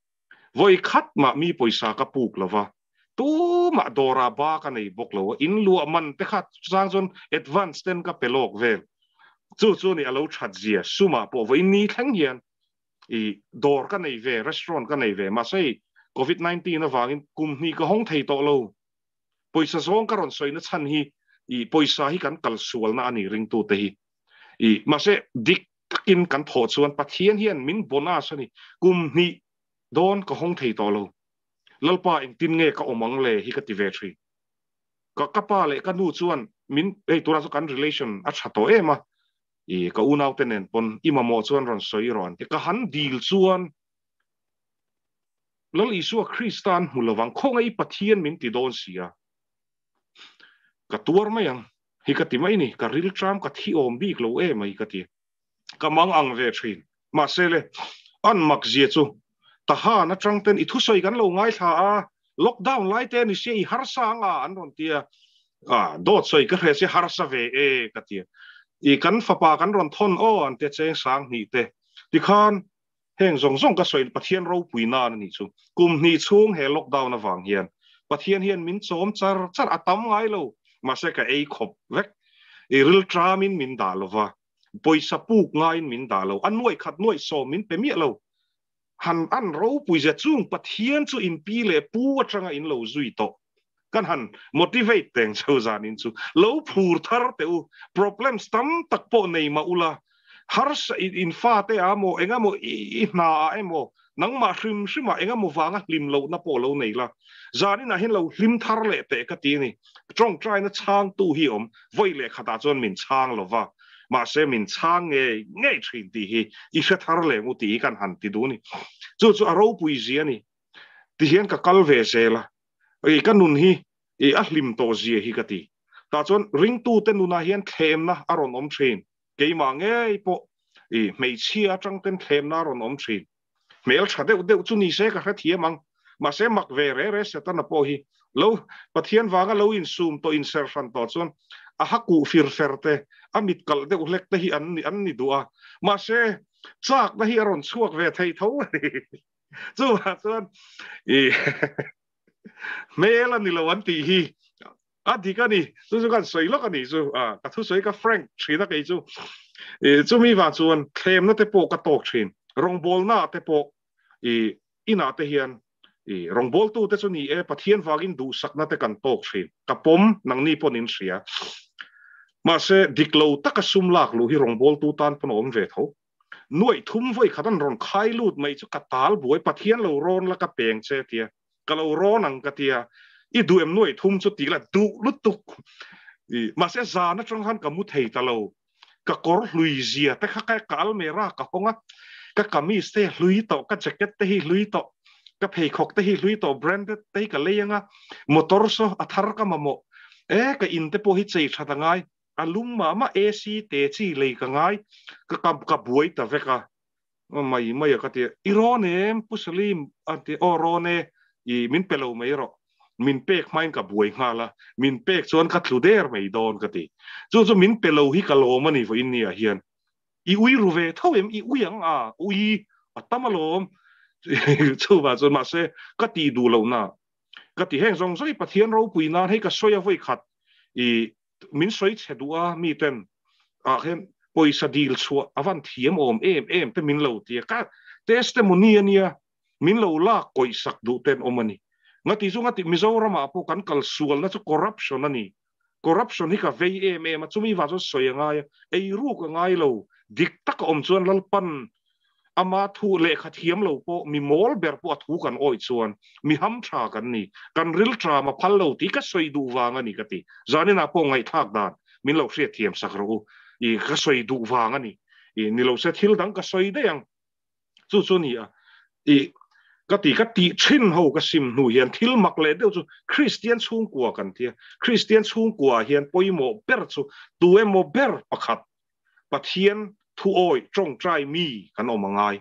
Vawi khat mah mi pawisa ka puk lo va, tumah dawrah ba ka nei bawk lo a, in luah man te kha chang chuan advance ten ka pe lawk vel. Chu chu ni a lo that zia, sumah pawh vawi ni thleng hian i dawr ka nei ve, restaurant ka nei ve, mahse i covid 19 avangin kum hnih ka hawng thei tawh lo. Pawisa zawng ka rawn sawina chhan hi i pawisa hi kan kal sualna a ni ringtute hi. I mahse dik takin kan thawh chuan Pathian hian min bonus a ni. Kum hnih dawn ka hawng thei tawh lo. Lalpa engtin nge ka awm ang le hi ka ti ve thin. Ka ka pa leh ka nu chuan min hei tunah chuan kan relation a tha tawh em a, i ka unaute nen pawn i mamawh chuan rawn sawi rawh an ti. Ka han dil chuan Lal Isua Krista an hmu lovang, khawngaih i Pathian min ti dawn si a. Ka tuar mai ang hi ka ti mai ni, ka rilṭam ka thi awm bik lo em mai ka ti. Ka mang ang ve ṭhin. Mahse le, an mak zia chu Tahan aṭang ten i thusawi kan lo ngaithla a, lockdown lai te ni sia i harsa ang a an rawn ti a, ah dawt sawi ka hria sia harsa ve e ka ti a. I kan fapa kan rawn thawn aw an ti a cheng sang hnih te tikhan Heng zawng zawng ka sawi Pathian ropui nan a nih chu. Kum hnih chhung he lockdown avang hian Pathian hian min chawm char char a tam ngai lo, mahse ka ei khawp vek. I rilṭamin min dah lo va, pawisa puk ngaiin min dah lo, a nuaih khat nuaih sawm min pe miah lo. Han an ropui zia chung Pathian chu in pi leh pu atanga in lo zui tawh. Kan han motivate teng cheu zanin chu lo phur thar teh u, problems tam tak pawh nei mah ula, harsa in fate ah maw eng emaw i hna ah emaw nangmah hrim hrim ah eng emaw vanga hlim lohna pawh lo nei la, zanin ah hian lo hlim thar leh teh ka ti a ni. Tawngtaina chhangtu hi awm vawi leh khatah chuan min chhang lova, mahse min chhang ngei ngei thin tih hi i hre thar leh ngu tih hi kan han ti duh a ni. Chu chu a ropui zia a ni. Tihian ka kal ve zel a, i ka nun hi i a hlim tawh zia hi ka ti. Tah chuan ringtute nunah hian thlemna a rawn awm thin. Keimah ngei pawh I hmeichhia atang ten thlemna rawn awm thin. Hmel tha deuh deuh chu ni se ka hrethiam ang. Mahse mak ve re re Setana pawh hi lo Pathian vanga lo insum tawh inser hran tawh chuan a ha kuh fir fer te, a mit kalh deuh hlek te hi an ni an ni duh a. Mahse chakna hi a rawn chhuak ve thei tho a ni. Chuvah chuan i hmel a ni lo an tih hi a dik a ni. Chu chu kan sawi lawk a nih chu. A ka thusawi ka frank thin a kei chu. I chumi vang chuan thlemna te pawh ka tawk thin. Rawngbawlna te pawh i inah te hian i rawngbawltu te chu ni e Pathian vangin duhsakna te kan tawk thin. Ka pawm nangni pawn in hria. Mahse dik lo taka sum lak luh hi rawngbawltu tan pawn a awm ve tho. Nuaih thum vawi khat an rawn khai lut mai chu ka tal buai, Pathian lo rawn la ka peng che tia, ka lo rawn ang ka tia, i duh em nuaih thum chu ti la duh lutuk. I mahse zan atang khan ka mu thei ta lo, ka kawr hlui zia te kha ka almera ka hawng a, ka kamis te hi hlui tawh, ka jacket te hi hlui tawh, ka pheikhawk te hi hlui tawh, branded te hi ka lei ang a, motor saw a thar ka mamawh, e ka in te pawh hi chei that a ngai, A lum mah mah AC te chi lei ka ngai ka ka ka buai ta vek a mai mai a ka ti i rawn em Pu Salim a ti aw rawn e i min pe lo mai rawh min pek hmain ka buai nghal a min pek chuan ka tlu der mai dawn ka ti chu chu min pe lo hi ka lawm a ni vawiin ni ah hian i ui ru ve tho em i ui ang a ui a tam alawm chuvah chuan mahse ka tih duh loh na ka ti heng zawng zawng hi Pathian ropui nan hei ka sawi a vawi khat i min sawi chhe duh a mi ten ah hian pawisa dil chhuah a van thiam awm em em te min lo ti a ka testimony a nia min lo lak kawih sak duh ten awm a ni ngati chu ngati Mizoram ah pawh kan kal sual na chu corruption a ni corruption hi ka vei em em a chumi vang chuan sawi a ngai a ei ruk a ngai lo dik tak a awm chuan Lalpan Ama thu lehkha thiam lo pawh mi mawl ber pawh a thu kan awih chuan mi ham tha kan ni, kan ril tram a phal lo tih ka sawi duh vang a ni ka ti. Zaninah pawh ngaihthlak dan min lo hriat thiam sak rawh u. I ka sawi duh vang a ni. I ni lo se thil dang ka sawi daih ang. Chu chu a ni a. I ka ti ka tih thin ho ka sim hnu hian thil mak leh deuh chu Kristian chhungkua kan tia. Kristian chhungkua ah hian pawimawh ber chu tu emaw ber pakhat Pathian thu awih tawngtai mi kan awm a ngai.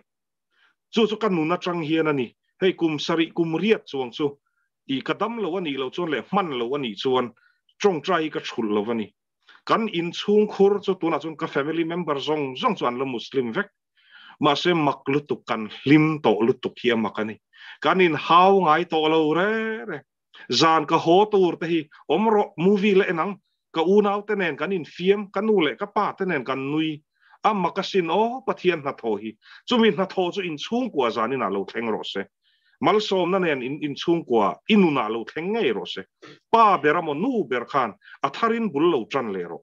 Chu chu ka nun atang hian a ni. Hei kum sarih kum riat chuang chu i ka dam lo a nih loh chuan leh hman lo a nih chuan tawngtai hi ka thulh lo a ni. Kan inchhung khur chu tunah chuan ka family member zawng zawng chu an la Muslim vek. Mahse mak lutuk kan hlim tawh lutuk hi a mak a ni. Kan inhau ngai tawh lo re re. Zan ka haw tur te hi awm rawh, movie la en ang, ka unau te nen kan infiam, ka nu leh ka pa te nen kan nui, a mak asin aw Pathian hnathawh hi, chumi hnathawh chu inchhungkua zanin ah lo thleng rawh se, malsawmna nen in inchhungkua i nun ah lo thleng ngei rawh se, pa ber amaw nu ber khan a tharin bul lo tan leh rawh.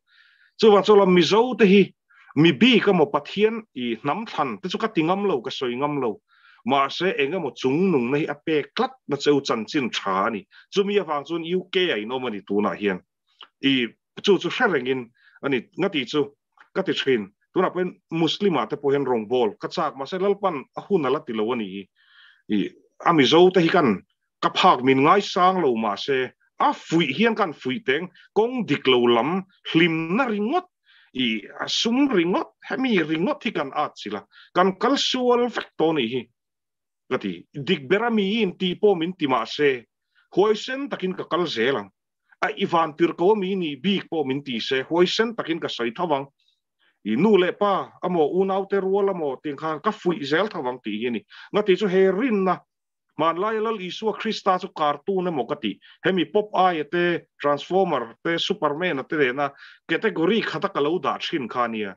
Chuvang chuan Mizo te hi mi bik amaw Pathian i hnam thlan te chu ka ti ngam lo, ka sawi ngam lo, Mahse, eng emaw chungnungna hi a pek tlat na cheu chanchin tha a ni. Chumi avang chuan UK ah in awm a ni tunah hian. I chu chu hre rengin a ni. Ngati chu ka ti thin. Tunah pawhin Muslim ah te pawh hian rawngbawl ka chak. Mahse, Lalpan a hun a la ti lo a ni hi. I a Mizo te hi kan ka phak min ngaisang lo mahse a fuih hian kan fuih teng kawng dik lo lam hlimna ringawt i a sum ringawt hemi ringawt hi kan at chilh a kan kal sual vek tawh anih hi ka ti dik ber a miin tih pawh min ti mahse huaisen takin ka kal zel ang a i van tir ko ami nih bik pawh min ti se huaisen takin ka sawi tho ang i nu leh pa amaw unaute rual amaw tih khan ka fuih zel tho ang tih hi a ni ngati chu he rinna Hmanlaia Lal Isua Krista chu cartoon emaw ka tih, hemi Pop Eye te, Transformer te, Superman-a te nena category khata ka lo dah thin kha ania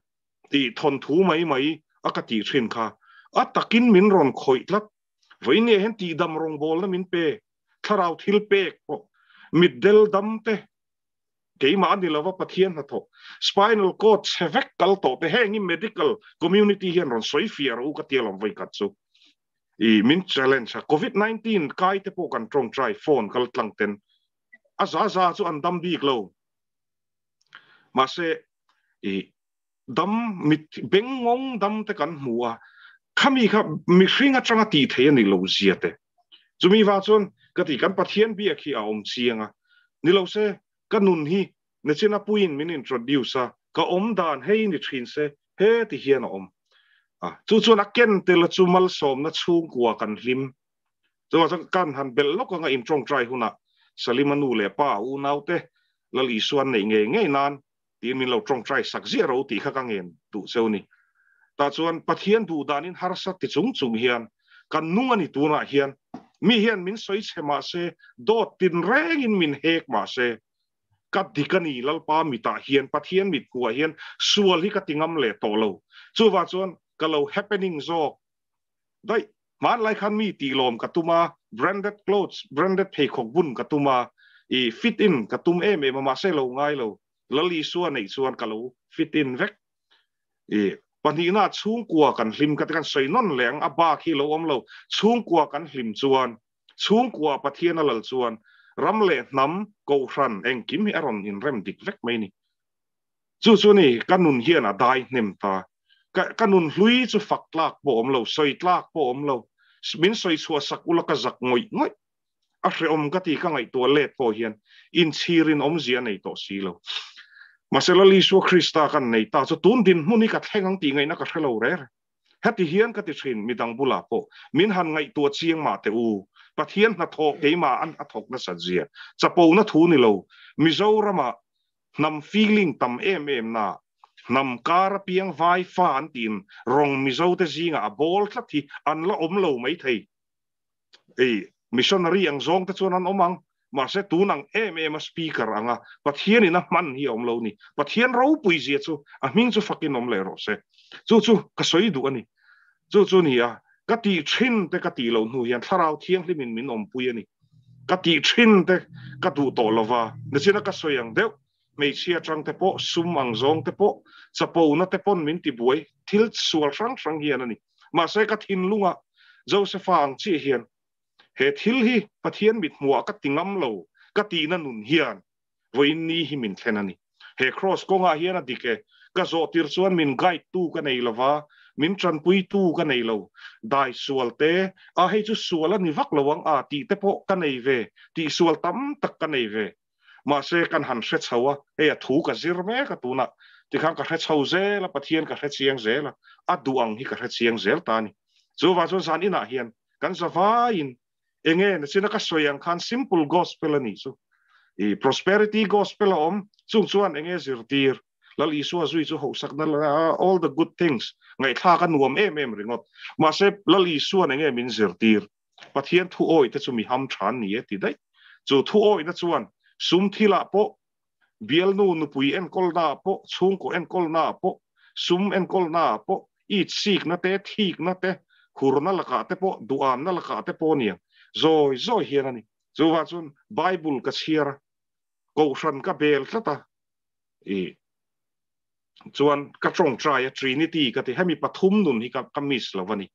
tih thawnthu mai mai a ka tih thin kha. A takin min rawn khawih tlat. Vawiin nge hian tihdam rawngbawlna min pe, thlarau thil pek pawh, mitdel dam te, keimah a ni lova Pathian hnathawh, spinal cord chhe vek kal tawh te, heng hi medical community hian rawn sawi fiah rawh u ka ti alawm vawikhat chu. I min challenge a, Covid 19 kai te pawh kan tawngtai phone kal tlang ten a za za chu an dam bik lo. Mahse i dam mit beng ngawng dam te kan hmu a, khami kha mihring atanga tih theih a ni lo zia te. Chumi vang chuan ka ti kan Pathian biak hi a awm chiang a, ni lo se ka nun hi Nachina puiin min introduce a, ka awm dan hei ni thin se he ti hian a awm. A, chu chuan a ken tel chu malsawmna chhungkua kan hlim. Chuvang chuan kan han belh lawk anga in tawngtai hunah Salima nu leh pa a unaute Lal Isua an neih ngei ngei nan tiin min lo tawngtai sak ziah ro tih kha ka ngen duh cheu ni. Tah chuan Pathian duh danin harsa ti chung chung hian kan nung a ni tunah hian mi hian min sawi chhe mah se, dawt tin rengin min hek mah se, ka dik a ni Lalpa mitah hian Pathian mit hmuhah hian sual hi ka ti ngam leh tawh lo. Chuvang chuan ka lo happening zawk daih. Hmanlai khan mi tih lawm ka tum a, branded clothes, branded pheikhawk bun ka tum a, i fit in ka tum em em a, mahse lo ngai lo. Lal Isua neih chuan ka lo fit in vek. I pahnihna chhungkua kan hlim ka ti kan sawi nawn leh ang, a bak hi lo awm lo. Chhungkua kan hlim chuan, chhungkua Pathian a lal chuan ram leh hnam, kohhran, engkim hi a rawn inrem dik vek mai ni. Chu chu ni, ka nun hian a dai hnem ta. Ka ka nun hlui chu fak tlak pawh awm lo, sawi tlak pawh awm lo. Min sawi chhuah sak ula ka zak ngawih ngawih. A hrehawm ka ti ka ngaihtuah let pawh hian inchhirin awmzia a nei tawh si lo. Mahse Lal Isua Krista kan nei ta chu tun dinhmun hi ka thleng ang tih ngaihna ka hre lo rere. Heti hian ka ti thin, midang bulah pawh min han ngaihtuah chiang mah teh u. Pathian hnathawh keimah an a thawk nasat zia chapona thu ni lo. Mizoramah hnam feeling tam em em na, hnam kar apiang vai fa an tiin rawng Mizo te zingah a bawl tlat hi an la awm lo mai thei. Ei, missionary ang zawng te chuan an awm ang, mahse tun ang em em a speaker anga Pathian in a hman hi a awm lo ni. Pathian ropui zia chu a hming chu fakin awm leh rawh se. Chu chu ka sawi duh a ni. Chu chu ni a, ka tih thin te ka tih loh hnu hian Thlarau Thianghlimin min awmpui a ni. Ka tih thin te ka duh tawh lo va, nichina ka sawi ang deuh, hmeichhia atang te pawh, sum ang zawng te pawh, chapona te pawn min ti buai, thil sual hrang hrang hian a ni. Mahse ka thinlungah Josepha ang chiah hian he thil hi Pathian mithmuhah ka ti ngam lo, ka tihna nun hian vawiin ni hi min thlen a ni. He Kraws kawngah hian a dik e, ka zawh tir chuan min guide tu ka nei lova, min tanpui tu ka nei lo. Dai sual te, a hei chu sual a ni vak lo ang a tih te pawh ka nei ve, tih sual tam tak ka nei ve. Mahse kan han hre chho a, hei a thu ka zir mek a tunah tikhan ka hre chho zel a, Pathian ka hre chiang zel a, a duh ang hi ka hre chiang zel ta a ni. Chuvang chuan zan inah hian kan zavaiin Enge nachina ka sawi ang khan simple gospel a nih chu. I prosperity gospel a awm, chung chuan enge zirtir, Lal Isua zui chu hauhsakna all the good things ngaihthlak a nuam em em ringawt. Mahse Lal Isua'n enge min zirtir, Pathian thu awih te chu mi ham tha an ni e ti daih. Chu thu awihna chuan sum thilah pawh, bialnu nupui enkawlnaah pawh, chhungkaw enkawlnaah pawh, sum enkawlnaah pawh, itsikna te, thikna te, hurna lakah te pawh, duhamna lakah te pawh nia zawi zawi hian a ni. Chuvang chuan Bible ka chhiar a, Kohhran ka bel tlat a, i chuan ka tawngtai a, Trinity ka ti, hemi pathum nun hi ka ka miss lo a ni.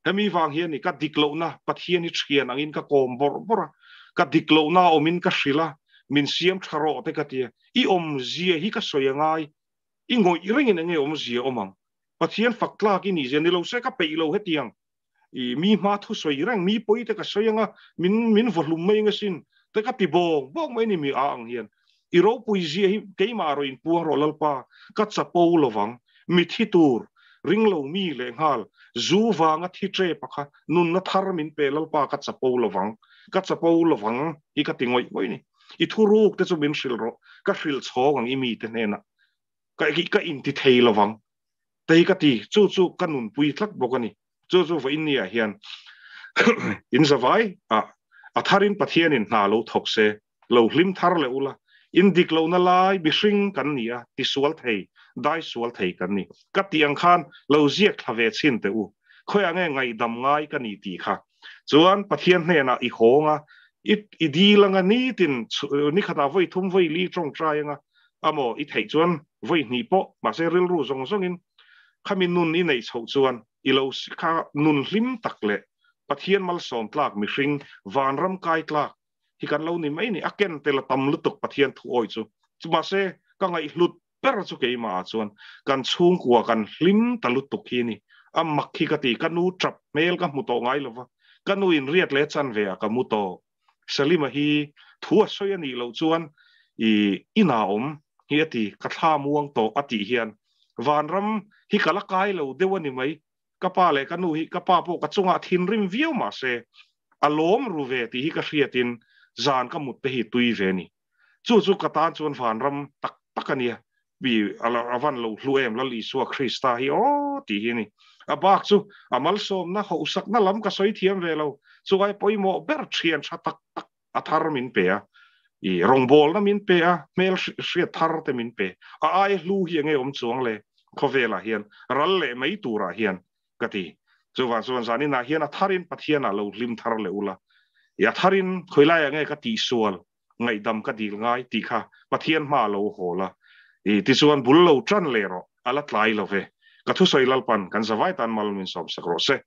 Hemi vang hian ni ka dik lohna Pathian hi thian angin ka kawm bawrh bawrh a, ka dik lohna awmin ka hrilh a, min siam tha rawh te ka ti a, i awmzia hi ka sawi a ngai, i ngawih rengin enge awmzia awm ang? Pathian fak tlak i nih zia ni lo se ka peih lo hetiang, i mi hma thu sawi reng, mi pawi te ka sawi anga min min vaw hlum mai eng asin te ka ti bawng bawng mai ni mi a ang hian i ropui zia hi keimah rawh in puang rawh Lalpa ka chapo lovang mi thi tur ring lo mi leh nghal zu vanga thi tre pakha nunna thar min pe Lalpa ka chapo lovang ka chapo lovang hi ka ti ngawih ngawih ni i thuruk te chu min hrilh rawh ka hrilh chhawng ang i mi te hnenah ka ka inti thei lovang Tei ka ti, chu chu ka nunpui tlat bawk a ni. Chu chu vawiin niah hian in zavai a, a tharin Pathianin hna lo thawk se, lo hlim thar leh ula, in dik lohna lai mihring kan ni a, tisual thei, dai sual thei kan ni. Ka tih ang khan lo ziak thla ve chhin teh u, khawiah nge ngaihdam ngai ka ni tih kha. Chuan Pathian hnenah i hawng a, i i dil anga nitin nikhatah vawi thum vawi li tawngtai anga, amaw i theih chuan vawi hnih pawh, mahse rilru zawng zawngin khami nun i neih chhoh chuan i lo kha nun hlim tak leh Pathian malsawm tlak mihring vanram kai tlak hi kan lo ni mai ni, a ken tel a tam lutuk Pathian thu awi chu. Mahse ka ngaihhlut ber chu keimah ah chuan kan chhungkua kan hlim ta lutuk hi ni, a mak hi ka ti, ka nu tap hmel ka hmu tawh ngai lova, ka nu in riat leh chan ve ah ka mu tawh. Salima hi thu a sawi a nih loh chuan i inah awm hi a ti, ka thla muang tawh a tih hian vanram hi ka la kai lo deuh a ni mai. Ka pa leh ka nu hi ka pa pawh ka chungah thinrim viau mah se a lawm ru ve tih hi ka hriatin zan ka mut te hi tui ve ni. Chu chu ka tan chuan vanram tak tak a nia. Bi a van lo hlu em Lal Isua Krista hi aw tih hi a ni. A bak chu a malsawmna hauhsakna lam ka sawi thiam ve lo. Chuai pawimawh ber thian tha tak tak a thar min pe a, i rawngbawlna min pe a, hmel hriat thar te min pe. A ai hlu hi enge awm chuang le khawvelah hian ral leh mai turah hian ka ti. Chuvang chuan zaninah hian a tharin Pathianah lo hlim thar leh ula, i a tharin khawilaiah nge ka tihsual ngaihdam ka dil ngai tih kha Pathian hmaah lo hawl a, i tichuan bul lo tan leh rawh, a la tlai lo ve. Ka thusawi Lalpan kan zavai tan mal min sawmsak rawh se.